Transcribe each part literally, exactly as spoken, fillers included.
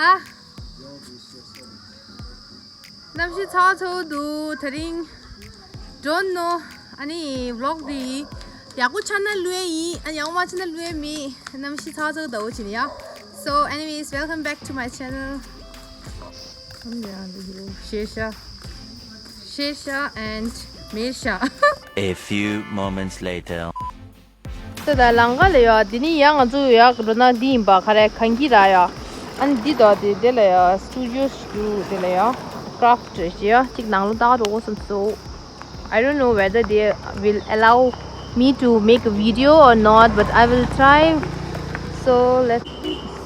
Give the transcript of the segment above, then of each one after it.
ཨ། གནམ་གཤིས་ཚ་བ་ཚ་བོ་འདུག་དེ་རིང་། Don't know. ཨ་ནི་vlog འདི་ཡག་པོ་ཆགས་ན་བླུག་ཡས་ཡིན། ཨ་ནི་ཡག་པོ་མ་ཆགས་ན་བླུག་ཡས་མེད། གནམ་གཤིས་ཚ་བ་ཚ་བོ་འདུག་བྱས་ནས་ཡ། So anyways, welcome back to my channel. ཤེས་ཤ། ཤེས་ཤ་and མེད་ཤ། A few moments later. ད་ལྟ་ལམ་ཁ་ལ་ཡོད། དེ་ནས་ཡང་ང་ཚོ་ཡར་འགྲོ་ན་འདི་ཡིན་པ། ག་རེ་གངས་སྐྱིད་ར་ཡ། ཨ་ནི་འདི་དོ་དེ་དེ་ལ་ཡ་studio ཞིག་འདུག་དེ་ལ་ཡ་craft ཞེས་ཡ་གཅིག་ནང་ལོགས་ལྟ་ག་འགྲོ་དགོས་བསམ་སོང་། I don't know whether they will allow me to make a video or not, but I will try. So let's,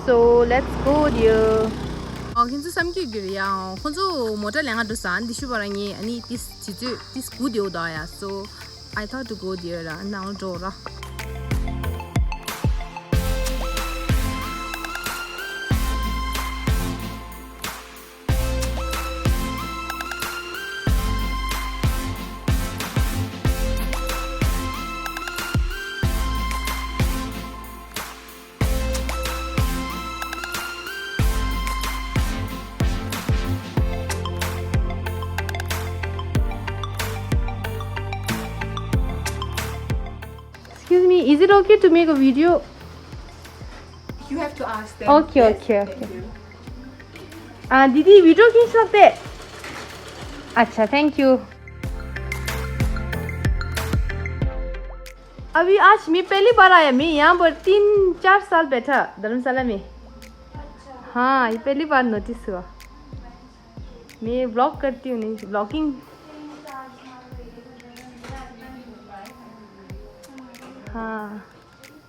so let's go there. ཨོ། ཁྱེད་ཚོ་བསམ་གྱི་རྒྱུ་རེད་ཡ། ཁོང་ཚོ་མོ་ཊ་ལེན་ག་འགྲོ་ས། ཨ་ནི་འདི་ཤུ་བ་ར་ངས་ཨ་ནི་ཏིས་དུས་ཚོད་ཏིས་དགུ་དེའུ་ད་ཡ། So I thought to go there ར། ནང་ལ་འགྲོ་ར། Excuse me, is it okay to make a video? You have to ask them. Okay, okay, okay. हाँ दीदी, वीडियो खींच सकते? अच्छा, thank you। अभी आज मैं पहली बार आया। मैं यहाँ पर तीन चार साल बैठा धर्मशाला में। हाँ, ये पहली बार नोटिस हुआ। मैं व्लॉग करती हूँ, नहीं व्लॉगिंग। हाँ,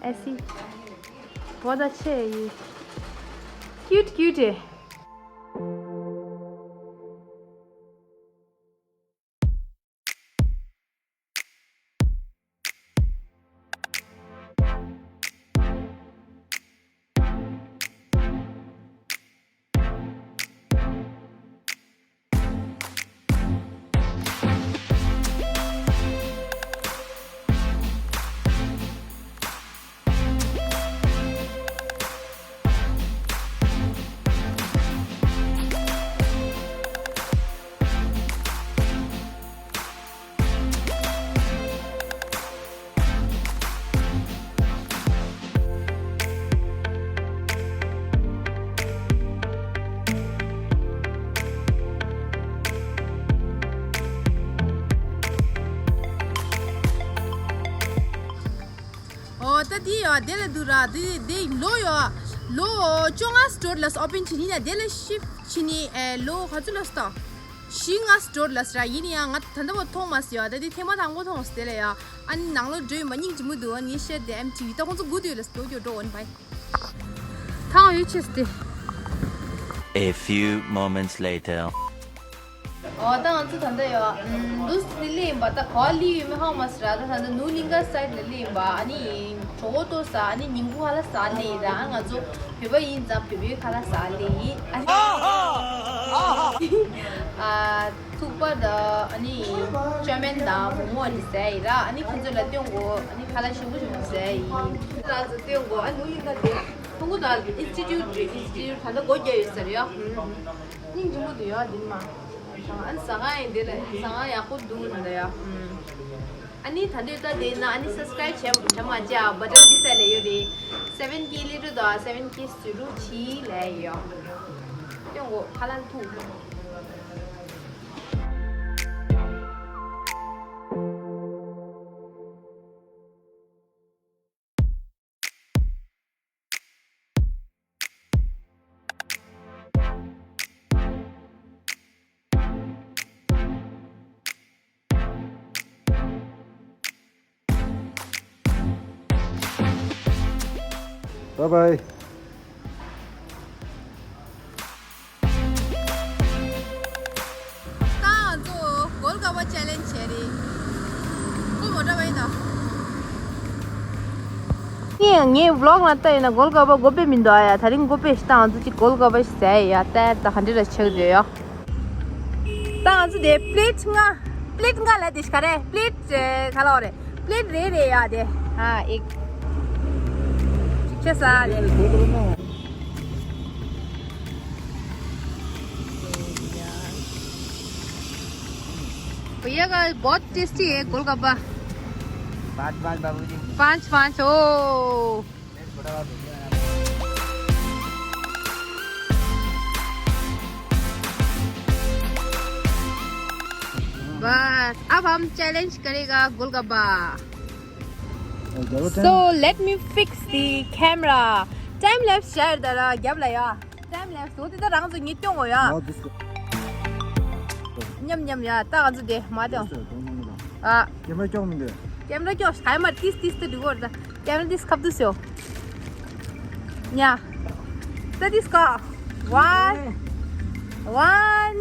ऐसी बहुत अच्छे है ये, क्यूट क्यूट है। ཨོ། ད་འདི་ཡོད་དེ་ལ་འདུག་ར། འདི་འདི་ལོ་ཡོད། ལོ་བཅོ་ལྔ་སི་ཊོར་ལ་ཨོ་པན་བྱེད་ནི་ན། དེ་ལ་ཤིབ་བྱེད་ནི། ཨེ། ལོ་ག་ཚོད་ལ་སྟོ། བཞི་ལྔ་སི་ཊོར་ལ་སི་ར། ཡིན་ཡང་ང་ད་ལྟ་བར་མཐོང་མ་སི་ཡོད། ད་འདི་ཐེངས་མ་དང་པོ་མཐོང་སི་དེ་ལ་ཡ། ཨ་ནི་ནང་ལོ་འགྲོ་ཡིན་པ་སྙིང་རྗེ་མོ་འདུག་ཨ་ནི་ཤེར་དེ་ཨེམ་ཊི་ཝི། ད་ཁོང་ཚོ་སྒུག་དུས་ལ་སི་ལོ་ཡོད་འགྲོ་འོན་བའི། ཐང་ཡོད་ཆེ་སི་དེ། A few moments later. ཨོ། ད་ང་ཚོ་ད་ལྟ་ཡོད། ཨམ། ལུས་ལི་ལི་ཡིན་པ། ད་ག་ལི་ཡོད་མེད་ཧ་མ་སི་ར། ད་ད་ལྟ་ནུ་གླིང་ག་སའིཌ་ལ་ལི་ཡིན་པ། ཨ་ནི་གྲོགས་ཏོ་ས། ཨ་ནི་ཉིན་གུང་ཧ་ལ་ས་ལི་ཡིན་ར། ང་ཚོ་བོད་པ་ཡིན་ཙང་བོད་པའི་ཁ་ལ་ས་ལི་ཡིན། ཨ་ནི་ཨ་ཐུག་པ་ད་ཨ་ནི་ཅོ་མེན་དང་མོ་མོ་ཨ་ནི་ཟས་ཡིན་ར། ཨ་ནི་ཁྱེད་ཚོ་ལ་སྟོན་གོ། ཨ་ནི་ཁ་ལ་ཞིམ་པོ་ཞིམ་པོ་ཟས་ཡིན། ཁྱེད་ཚོ་ལ་སྟོན་གོ། ཨ་ནུ་གླིང་ག་དེ་ཁོང་ཁུ་ད་ཨིན་སི་ཊི་ཊུཊ་རེད། ཨིན་སི་ཊི་ཊུཊ་ད་ལྟ་སྒོ་རྒྱག་ཡོད་ས་རེད་ཡ། སྙིང་རྗེ་མོ་འདུག་ཡ་འདི་མ། ཨ་ནི་ཟ་ཁང་ཡིན། འདི་ལ་ཟ་ཁང་ཡག་པོ་འདུག་འདི་ཡ། ཨ་ནི་ད་འདོད་ལྟ་དེ་ན་ཨ་ནི་སབ་སི་ཀ་རའིབ་བྱས་བྱས་མ་བྱས་ཨ། བ་ཊན་འདི་སའི་ལ་ཡོད་རེད། སེ་ཝེན་ཀེ་སླེབས་འགྲོ་དང་། སེ་ཝེན་ཀེ་བཟོ་འགྲོ་བྱེད་ལ་ཡོད། སྟོན་གོ། ཁ་ལག་ཐུག Bye bye. ད་ང་ཚོ་གོལ་ག་པ་ཅེ་ལེན་ཇི་བྱས་རེད། ཁོ་མོ་ཊ་བའི་ད། ངས་ངའི་ཝི་ལོག་ལ་ལྟ་ཡིན་ན་གོལ་ག་པ་དགོས་པས་མི་འདུག་ཨ་ཡ། ད་རིང་དགོས་པས་ཤི། ད་ང་ཚོ་གཅིག་གོལ་ག་པ་ཞིག་ཟས་ཡ། ད་ད་ག་འདྲ་ལ་ཆགས་བསྡད་ཡོད། ད་ང་ཚོ་དེ་པི་ལེཊ་ལྔ། པི་ལེཊ་ལྔ་ལ་དེ་ཤི་ག་རེ། པི་ལེཊ་ག་ལ་རེད། པི་ལེཊ་རེ་རེ་ཡ་དེ། ཨ་ཨེག་ཅིག་ཆ་ས་རེད། भैया का बहुत टेस्टी है गोलगप्पा। पाँच पाँच बाबूजी। पाँच पाँच ओ। बस, अब हम चैलेंज करेगा golgappa. So let me fix the camera. Time lapse share ད་ར་རྒྱབ་ལ་ཡ། Time lapse འོ་དེ་ད་རང་ཚོ་ངས་སྐྱོང་དགོས་ཡ། ཉམ་ཉམ་ཡ། ད་ང་ཚོ་དེ་མ་སྐྱོང་། ཨ། camera སྐྱོང་མི་འདུག camera སྐྱོང་ཧའི་མ་ཏིས་ཏིས་ཏི་འདུག་གོ་ད། camera ཏིས་ཁབ་ཏུ་སོ། ཉ། ད་ཏིས་ཀ one one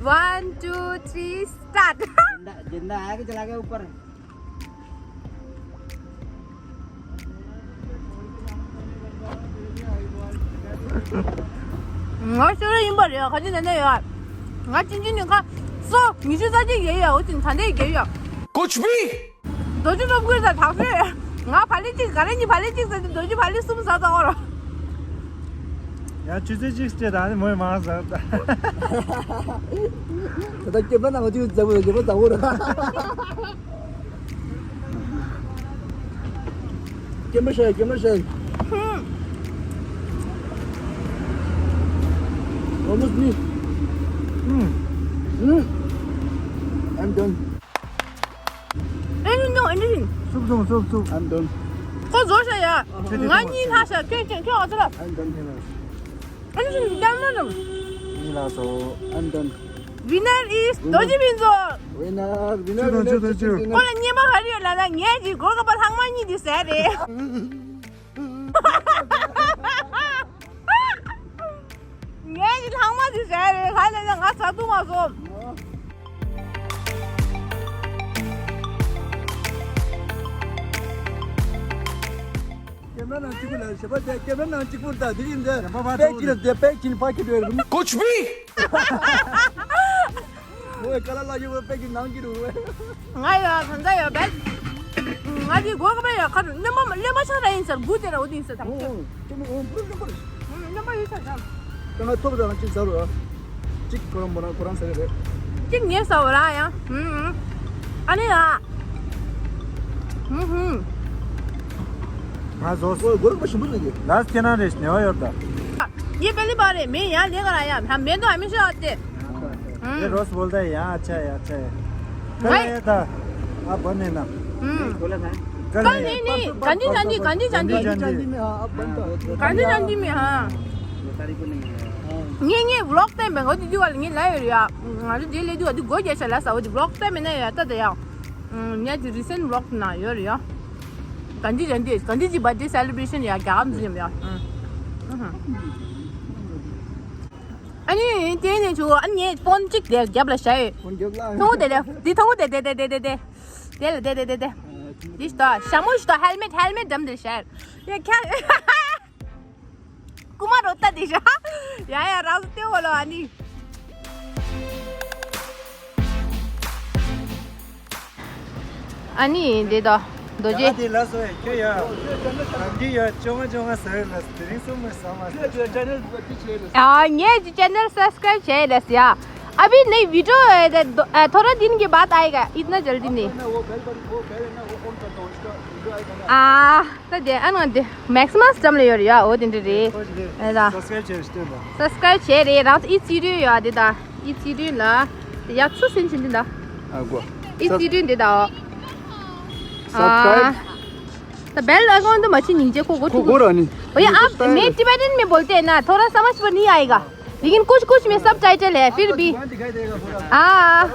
one two three start. जिंदा जिंदा आके चला गया ऊपर। ང་ཤོར་ཡིན་པ་རེད། ག་ཅི་ན་ན་ཡོད། ང་ཅིན་ཅིན་ནི་ཁ་སོ་ཉི་ཤུ་རྩ་གཅིག་ཡོད་ཡ། འོ་ཅིན་ད་འདས་ཡོད་ཡ། कुछ भी རྡོ་རྗེ་སློབ་དགོས་ད་དག་ས། ང་བ་ལི་གཅིག་ག་རེ་ཉི་བ་ལི་གཅིག་ཟ་དུས་རྡོ་རྗེ་བ་ལི་གསུམ་ཟ་ད་འོ་ར། ཡང་ཆུ་ཚོད་གཅིག་སྤྲད་དང་ནི་མོས་མང་ཟ། ད་ལྟ་སྐྱེས་པ་ན་ང་ཆུ་ཚོད་ཟ་བོ་ཟ་བོ་ཟ་བོ་ར། སྐྱེས་པ་ཤ་སྐྱེས་པ་ཤ། Almost me. ཨུམ། ཨུམ། I'm done. Anything, anything. སུབ་སུབ་སུབ་སུབ། I'm done. ཁོ་བཟོ་ཤ་ཡ། ང་གཉིས་ལྷག་ཤ་ཁྱོད་ཁྱོད་ཁྱོད་ཨ་ཙི་ལ། I'm done. Anything, done, madam. གཉིས་ལྷག་སོ། I'm done. Winner is རྡོ་རྗེ་ཕུན་ཚོགས། Winner, winner, winner, ཆུ་དང་ཆུ་དང་ཆུ། ཁོ་ལ་སྙེ་མ་ག་རེ་ཡོད་ལབ་ན་ངས་ཀྱི་གོ་སྐབས་ལྷག་མ་གཉིས་འདི་ཟས་རེད། ངས་ཀྱི་ལྷག་མ་འདི་ཟས་རེད། ག་ལབ་ན་ང་ཟ་ཐུབ་མ་སོང་། སྐྱེམས་ར་ནང་གཅིག་པུ་ལ་ཞེ་པོ་དེ་སྐྱེམས་ར་ནང་གཅིག་པུ་ད་དེ་ཡིན་ད། པད་ཀྱི་ལ་དེ་པད་ཀྱི་ཕ་ཀི་དེ། कुछ भी །ངོ་ཀ་ལ་ལ་ཡོད་པད་ཀྱི་ནང་གི་རུ། ང་ཡ་ད་ད་ཡ་བད། ང་གི་གོ་ག་པ་ཡ་ཁ་ནི་མ་མ་ལེན་པ་ཆ་ར་ཡིན་ཟེར་དགུ་དེ་ར་འོ་དེ་ཡིན་ཟེར་དང་ཨོ་ཨོ་ཀྱེ་མོ་ཨོ་པུ་ར་ཀྱེ་མོ་ར། ཨོ་ལེན་པ་ཡོད་ས་ད། ད་ང་ཐོབ་ད་ང་གཅིག་ཟ་རུ་ཨ། གཅིག་ཁོ་རང་མོ་རང་ཁོ་རང་ཟ་གི་རེད། གཅིག་ངས་ཟ་བ་ར་ཡ། ཨུམ་ཨུམ། ཨ་ནི་ཡ། ཧུམ་ཧུམ། ང་ཟོས། ཨོ་གོ་ར་པ་ཞིམ་པོ་ཟ་གི། ལ་སི་ཁྱེད་རང་རེད་ཉེ་བ་ཡོད་ད། ངའི་པེ་ལི་པ་རེད་མེ་ཡ་ལེ་ག་ར་ཡ་ཧ་མེ་དོ་ཧ་མེ་ཤ་ཨ་ཏེ། ये रोज बोलता है यहाँ अच्छा है, अच्छा है। कल नहीं था। हम्म। कल नहीं था। कल नहीं, नहीं, गांधी जयंती, गांधी जयंती। गांधी जयंती में, हाँ, अब बनता है। गांधी जयंती में, हाँ। ये, ये vlog time में गांधी जी वाले ये लाए यार। गांधी जी ले जो अभी गो जैसा ला सा वो vlog time में नहीं आता था यार। हम्म, ये जो recent vlog ना यार यार। गांधी जयंती, गांधी जी birthday celebration यार क्या हम जिम यार। हम्म। हम्म। ཨ་ནི་དེ་ནས་ཆུ་ཨ་ནི་ཕོན་གཅིག་དེ་རྒྱབ་ལ་བཞག་ཡོད། ཕོན་རྒྱབ་ལ། ཐོང་དེ་དེ་དེ་ཐོང་དེ་དེ་དེ་དེ་དེ་དེ་དེ་ལ་དེ་དེ་དེ་དེ། འདི་ཞུ་དོ་ཞྭ་མོ་ཞུ་དོ་ཧེལ་མེད་ཧེལ་མེད་འགྲམ་དེ་བཞག་ཡོད། ཡ་ཁྱ། ཀུ་མ་རོ་ཏ་དེ་ཞག་ཡ་ཡ་རང་སྟེ་འོ་ལོ་ཨ་ནི། ཨ་ནི་འདི་དང་རྡོ་རྗེ། ཡ་དེ་ལ་སོ་ཡ་ཁྱོད་ཡ། ནམ་རྒྱུན་ཡ་བཅོ་ལྔ་བཅོ་ལྔ་ཟ་ཡོད་ལ་དེ་རིང་གསུམ་མ་ཟ་མ་ཟ། हाँ, ये चैनल सब्सक्राइब चाहिए दस या। अभी नई वीडियो है, दो- अ, थोड़ा दिन के बाद आएगा, इतना जल्दी नहीं। हाँ। ད་དེ་ཨ་ནི་དེ་མེག་སི་མ་སི་འགྲམ་ལ་ཡོད་རེད་ཡ། འོ་དེ་འདྲ་རེད། ཨེ་ད། སབ་སི་ཀ་རེབ་བྱས་རེད་ལ། སབ་སི་ཀ་རེབ་བྱས་རེད། རང་ཚོ་ཨི་ཚི་རུ་ཡ་དེ་ད། ཨི་ཚི་རུ་ལ། དེ་ཡ་ཚུ་སིན་ཆེན་དེ་ད། ཨ་གོ། ཨི་ཚི་རུ་དེ་ད། सब्सक्राइब। ད་बेल आइकन तो मच्छी नीचे को को को रानी। भैया आप मैं टिबेटन में बोलते हैं ना, थोड़ा समझ में नहीं आएगा। लेकिन कुछ कुछ में सबटाइटल है फिर भी। हाँ।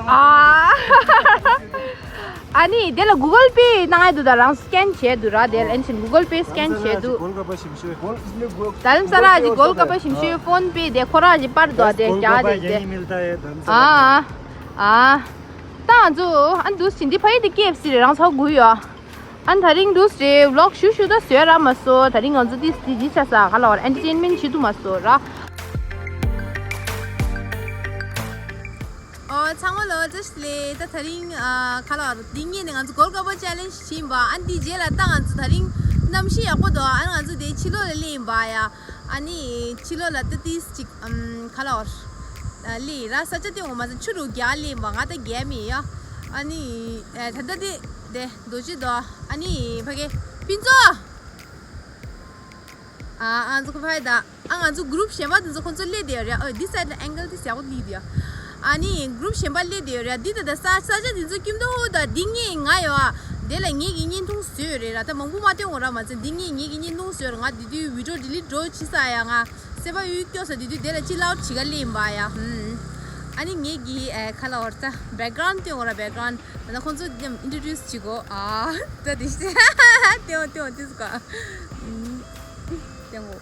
हाँ। ཨ་ནི་དེ་ལ་Google Pay གནང་ཡ་འདུག་ད་རང་སི་ཀེན་བྱས་འདུག་ར། དེ་ལ་ཨན་ཆིན་Google Pay སི་ཀེན་བྱས་འདུག་དྷ་རམ་ས་ལ་གི་གོལ་ཀ་པ་ཞིམ་ཤོས། ཕོན་པེ་དེ་ཁོ་རང་གི་པར་འདུག་དེ་རྒྱ་དེ་དེ། ཨ་ཨ། ད་ང་ཚོ་ཨ་འདུག་ཕྱིན་དེ་ཕ་ཡི་དེ་ཀེ་ཨེཕ་སི་རེད། རང་ཚོ་དགོས་ཡོད། ཨ་ད་རིང་འདུག་རེད། ཝི་ལོག་ཞུ་ཞུ་ད་བཟོས་ར་མ་སོ། ད་རིང་ང་ཚོ་དེ་དེ་ཅི་ཆ་ས་ག་ལ་བར་ཨེན་ཊར་ཊེན་མེན་བྱེད་ཐུབ་མ་སོ་ར། ཨོ་ཚང་མ་ལོ་བཀྲ་ཤིས་བདེ་ལེགས། ད་ད་རིང་ཨ་ག་ལ་བར་འདི་ངེད་ནས་ང་ཚོ་གོལ་ཀ་པ་ཅེ་ལེན་ཇི་བྱེད་ཡིན་པ། ཨ་འདི་རྗེས་ལ་ད་ང་ཚོ་ད་རིང་གནམ་གཤིས་ཡག་པོ་འདུག་ཨ་ང་ཚོ་དེ་ཕྱི་ལོགས་ལ་སླེབས་ཡིན་པ་ཡ། ཨ་ནི་ཕྱི་ལོགས་ལ་ད་ཏིས་ཅིག་ཨམ་ག་ལ་བར་ ཨ་ལི་ར་ས་ཆ་དེ་འོ་མ་ཚ་ཆུ་རུ་རྒྱ་ལི་མ་ང་ད་རྒྱ་མི་ཡ། ཨ་ནི་ཨ་ད་ད་དེ་དེ་རྡོ་རྗེ་དོ། ཨ་ནི་ཕ་གི་ཕིན་ཙོ། ཨ་ང་ཚོ་ཁོ་ཕ་ཡི་ད། ཨ་ང་ཚོ་གུ་རུབ་གཞན་པ་དེ་ཚོ་ཁོ་ཚོ་སླེབས་བསྡད་ཡོད་རེད། ཨ་འདི་སའིད་ལ་ཨེང་གལ་དེ་ཡག་པོ་སླེབས་བསྡད་ཡོད། ཨ་ནི་གུ་རུབ་གཞན་པ་སླེབས་བསྡད་ཡོད་རེད། འདི་ད་ད་ས་ས་ཆ་དེ་ཚོ་ཁྱིམ་ཐོག་ད་འདི་ངས་ང་ཡོད་ཨ། དེ་ལ་ངེད་ཀྱི་བརྙན་ཐུང་བཟོས་ཡོད་རེད་ར། ད་མང་པོ་མ་སྟོན་འོང་ར་མ་ཚད་འདི་ངས་ངེད་ཀྱི་བརྙན་ཐུང་བཟོས་ཡོད་ར། ང་དེ་དུས་བི་ཌིའོ་ཌི་ལིཊ་འགྲོ་བྱེད་ས་ཡ། ང་སེམས་པ་གཡུག་སྐྱོ་ས་དེ་དུས་དེ་ལ་ཅི་ལའོ་བྱེད་ག་སླེབས་ཡིན་པ་ཡ། ཧུམ། ཨ་ནི་ངེད་ཀྱི་ཨེ་ཁ་ལ་བར་ད་བེག་གྷ་རའུན་ཌ་སྟོན་འོང་ར། བེག་གྷ་རའུན་ཌ། ད་ཁོང་ཚོ་མཉམ་ཨིན་ཊྲོ་ཌིའུ་སི་བྱེད་དགོས། ཨ་ད་དེ་ཤེས་ཏེའོ་ཏེའོ་ཏེ་ཟུ་ཀ་ཏེའོ།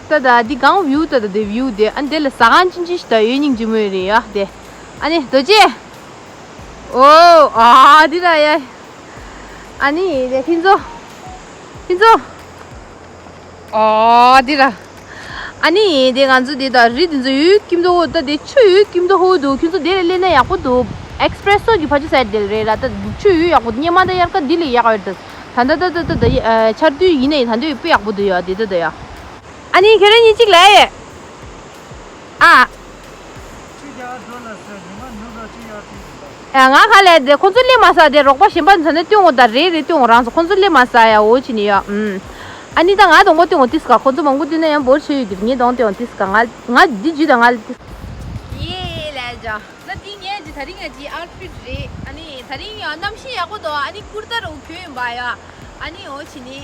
ད་ད་འདི་གང་བིའུ། ད་ད་དེ་བིའུ་དེ། ཨ་འདི་ལ་ཟ་ཁང་ཅི་ཅི་ཞིག་ད་ཡོད་སྙིང་རྗེ་མོ་རེད་ཡ་དེ། ཨ་ནི་རྡོ་རྗེ། ཨོ་ཨ་འདི་ར་ཡ། ཨ་ནི་དེ་ཕིན་ཙོ། ཕིན་ཙོ། ཨོ་འདི་ར། ཨ་ནི་དེ་ང་ཚོ་དེ་ད་རི་དེ་ཚོ་ཡུལ་ཁྱིམ་དུ་ཧོ། ད་དེ་ཆུ་ཡུལ་ཁྱིམ་དུ་ཧོ་འདུག་ཁྱོད་ཚོ་དེ་ལ་སླེབས་ན་ཡག་པོ་འདུག་ཨེག་སི་པི་རེ་སོ་གི་ཕ་ཆུ་སའིད་དེ་ལ་རེད་ར། ད་ཆུ་ཡུལ་ཡག་པོ་འདུག་སྙེ་མ་ད་དབྱར་ཁ་འདི་ལས་ཡག་ཡོད་ད། ད་ད་ད་ད་ད་ད་ཆར་དུས་ཡིན་ནའི་ད་འདི་དཔེ་ཡག་པོ་འདུག་ཡ་དེ་ད་ད་ཡ། ཨ་ནི་ཁྱེད་རང་གཉིས་གཅིག་ལ་ཡ། ཨ། ཆུ་རྒྱག་འགྲོ་ལ་ཟེར་ཉི་མ་ནུབ་ར་ཆུ་ཡར་ཐིག་ཟིན་པ། ཨ་ང་ཁ་ལས་དེ་ཁོ་ཚོ་སླེབས་མ་ས་དེ་རོགས་པ་གཞན་པ་འཛིན་ན་སྟོན་འོ་ད་རེད་རེད་སྟོན་འོ་རང་ཚོ་ཁོ་ཚོ་སླེབས་མ་ས་ཡ་འོ་ཆི་ནི་ཡ། ཨུམ། ཨ་ནི་ད་ང་དང་པོ་སྟོན་འོ་ཏིས་ཀ་ཁོ་ཚོ་མང་པོ་སྟོན་ན་ཡང་འབོར་ཆེ་ཡོད་ཀྱི་ངས་དང་སྟོན་འོ་ཏིས་ཀ་ང་ང་འདི་ཇི་ད་ང་ལ་ཏིས། ཡེ་ལས་ཇ། ད་འདི་ངས་ཇི་ད་རིང་ངས་ཇི་ཨའུ་ཊི་ཕིཊ་རེད། ཨ་ནི་ད་རིང་ཡང་གནམ་གཤིས་ཡག་པོ་འདུག་ཨ་ནི་ཀུར་ཏ་རུ་གྱོན་ཡིན་པ་ཡ། ཨ་ནི་འོ་ཆི་ནི།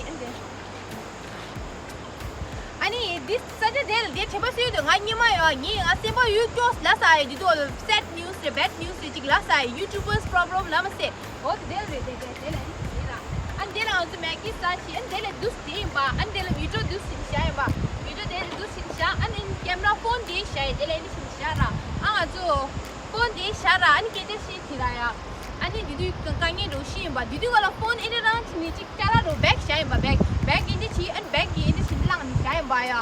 ཨ་ནི་འདི་ས་ཆ་དེ་ལ་དེ་དྲན་པ་གསོས་དུས་ང་སྙེ་མ་ཡོད། ངས་ང་སེམས་པ་གཡུག་སྐྱོ་ལ་ས་ཡི་འདི་དུ་སེཌ་ནིའུ་སི་རེད། བེཌ་ནིའུ་སི་རེད་ཅིག་ལ་ས་ཡི་ཡུ་ཊུ་བར་སི་པོ་རོ་བི་ལེམ་ལ་མ་ཟེར། འོ་དེ་དེ་ལ་རེད། དེ་དེ་དེ་ལ་ནི་དེ་ལ་ཨ་ནི་དེ་ལ་ང་ཚོ་མེག་གི་ས་ཆི་ཨ་ནི་དེ་ལ་འདུག་སེ་དེ་ཡིན་པ། ཨ་ནི་དེ་ལ་བི་ཌིའོ་འདུག་སེ་བྱ་ཡིན་པ། བི་ཌིའོ་དེ་ལ་འདུག་སེ་བྱ། ཨ་ནི་ཀེམ་ར་ཕོན་དེ་བྱ་ཡི་དེ་ལ་ནི་བྱ་ར། ཨ་ང་ཚོ་ཕོན་དེ་བཞག་ར། ཨ་ནི་སྐད་ཆ་བཤད་ཁྱི་ར་ཡ། ཨ་ནི་དེ་དུས་དཀའ་ངལ་འགྲོ་ཤི་ཡིན་པ། དེ་དུས་ག་ལ་ཕོན་ཨེ་རེ་རང་ཆི་ནི་ཅིག་ཅ་ལ་རོ་བེག་བཞག་ཡིན་པ། བེག་བེག་ཨེ་འདྲ་ཆི་ཨ་ནི་བེག་གི་ཨེ་འདྲ་ཆི་བླངས་ནི་བཞག་ཡིན་པ་ཡ།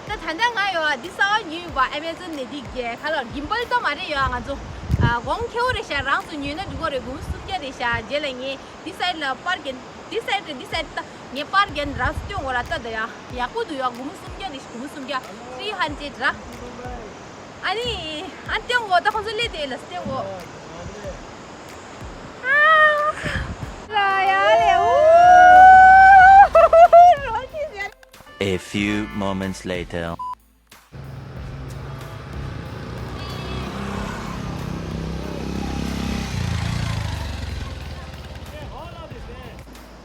ད་ད་ལྟ་ང་ཡོད་ཨ་འདི་གསར་པ་ཉོས་ཡིན་པ། ཨ་མེ་ཛོན་ནས་འདི་རྒྱལ་ཁ་ལ་གིམ་བལ་ཙམ་མ་རེད་ཡོད་ཨ། ང་ཚོ་ཨ་གོང་ཁེ་བོ་རེད་ཤག་རང་ཚོ་ཉོས་ན་འགྲིག་གོ་རེད། སྒོར་མོ་སུམ་བརྒྱ་རེད་ཤག་རྗེས་ལ་ངས་འདི་སའིད་ལ་པར་གྱོན། འདི་སའིད་རེད། འདི་སའིད་ད་ངས་པར་གྱོན་ར་སྟོན་གོ་ར། ད་ད་ཡ་ཡག་པོ་འདུག་ཡ། སྒོར་མོ་སུམ་བརྒྱ་རེད། སྒོར་མོ་སུམ་བརྒྱ། ཐི་རི་ཧན་ཌེཌ་ར། ཨ་ནི་ཨ་སྟོན་གོ། ད་ཁོང་ཚོ་སླེབས་དེ་ལ་སྟོན་གོ། ཨ་ཡ་ལེ་ཨུ། A few moments later.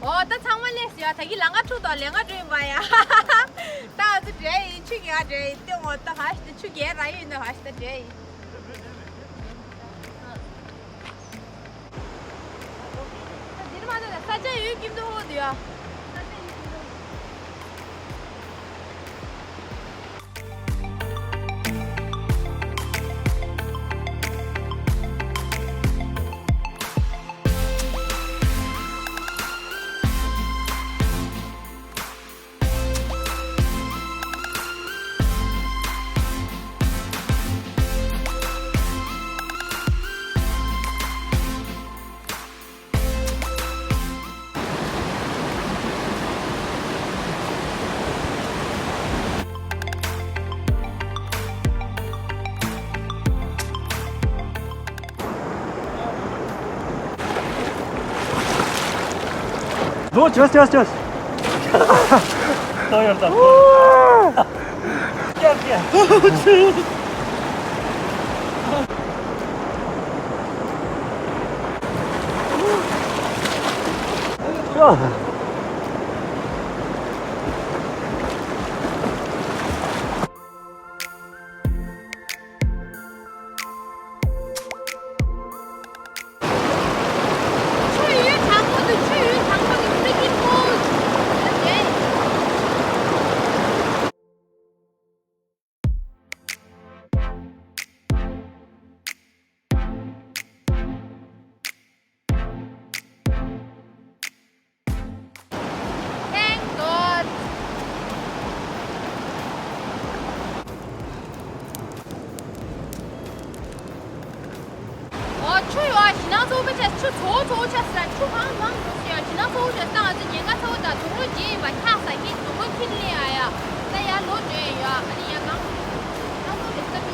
ཨོ་ད་ཚང་མ་སླེབས་ཡ། ད་གི་ལམ་ཁ་འཁྲུག་དང་ལམ་ཁ་འགྲོ་ཡིན་པ་ཡ། ད་ང་ཚོ་འགྲོ་ཡིན། ཆུ་རྒྱག་འགྲོ་ཡིན། སྟོན་གོ། ད་ག་ཞིག་ཆུ་རྒྱག་ར་ཡིན་ན་ག་ཞིག་ད་འགྲོ་ཡིན། འདིར་མ་ད་ས་ཆ་ཡོད་ཀྱིན་འདུག་ཧོ་འདུག་ཡ། ས་ཆ་ཡོད་ཀྱིན་འདུག་ལོ་ཅོས་ཅོས་ཅོས། ཏོ་ཡོར་ཏོ། ཀྱ་ཀྱ། ཆུ་ཡོད་དྲང་པོ་འདུག་ཆུ་ཡོད་དྲང་པོ་འདུག freaking cold. Thank God. ཨོ་ཆུ་ཡོད་ཨ། ཞིང་ནང་ཚོ་བོད་ཆ་ཆུ་ཚོ་ཚོ་ཆ་ས་ཆུ་གང་གང་འགྲོ་ཤེས་ཨ། ཞིང་ནང་ཚོ་བོད་ཆ་ས་ང་ཚོ་ཉེན་ཁ་ཚ་བོ་དང་དུག་ལོག་རྗེས་ཡིན་པ་འཁྱག་ས་ཁྱི་དུག་ལོག་ཁྱི་ལེན་ཨ་ཡ། ད་ཡར་ལོག་འགྲོ་ཡ་ཡོད་ཨ། ཨ་ནི་ཡར་གང་འགྲོ་ཞིང་ནང་ཚོ་རེ་ས་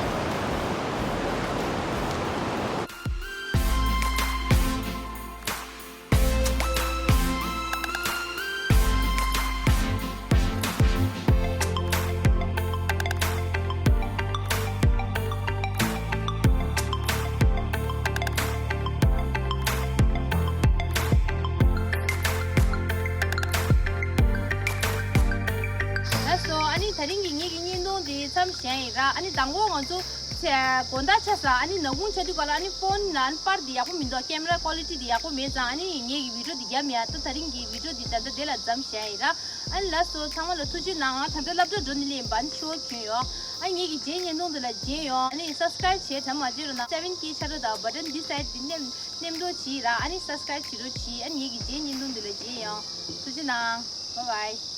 ཨ་ནི་དེ་རིང་གི་ངེད་ཀྱི་བརྙན་ཐུང་དེ་མཚམས་བཞག་ཡིན་ར། ཨ་ནི་དང་པོ་ང་ཚོ་ཚེ་དགོང་དག་ཆ་ས་ཨ་ནི་ནག་ཁུང་ཆགས་དུས་ག་ལ་ཨ་ནི་ཕོན་ལ་ཨ་ནི་པར་དེ་ཡག་པོ་མི་འདུག་ཀེམ་ར་ཀོ་ལི་ཊི་དེ་ཡག་པོ་མེད་ཙང་། ཨ་ནི་ངེད་ཀྱི་བི་ཌིའོ་དེ་རྒྱབ་མེད། ད་དེ་རིང་གི་བི་ཌིའོ་དེ་ད་ལྟ་དེ་ལ་མཚམས་བཞག་ཡིན་ར། ཨ་ནི་ལགས་སོ། ཚང་མ་ལ་ཐུགས་རྗེ་གནང་། ང་ད་ལྟ་སློབ་གྲྭ་འགྲོ་ནི་ལེན་པ་ནི་ཆུ་བོ་གྱོན་ཡོང་། ཨ་ནི་ངེད་ཀྱི་རྗེས་བརྙན་ཐུང་དེ་ལ་མཇལ་ཡོང་། ཨ་ནི་སབ་སི་ཀ་རབ་བྱས་དྲན་མ་བརྗེད་རོགས་གནང་། སེ་བེན་ཀེ་ཆགས་འགྲོ་དང་། བ་ཊན་འདི་སའིཌ་འདི་མནན་མནན་འགྲོ་བྱེད་ར། ཨ་ནི་སབ་སི་ཀ་རབ་བྱེད་རོགས་གྱིས། ཨ་ནི་ངེད་ཀྱི་རྗེས་བརྙན་ཐུང་དེ་ལ་མཇལ་ཡོང་། ཐུགས་རྗེ་གནང་། བཱའི་བཱའི།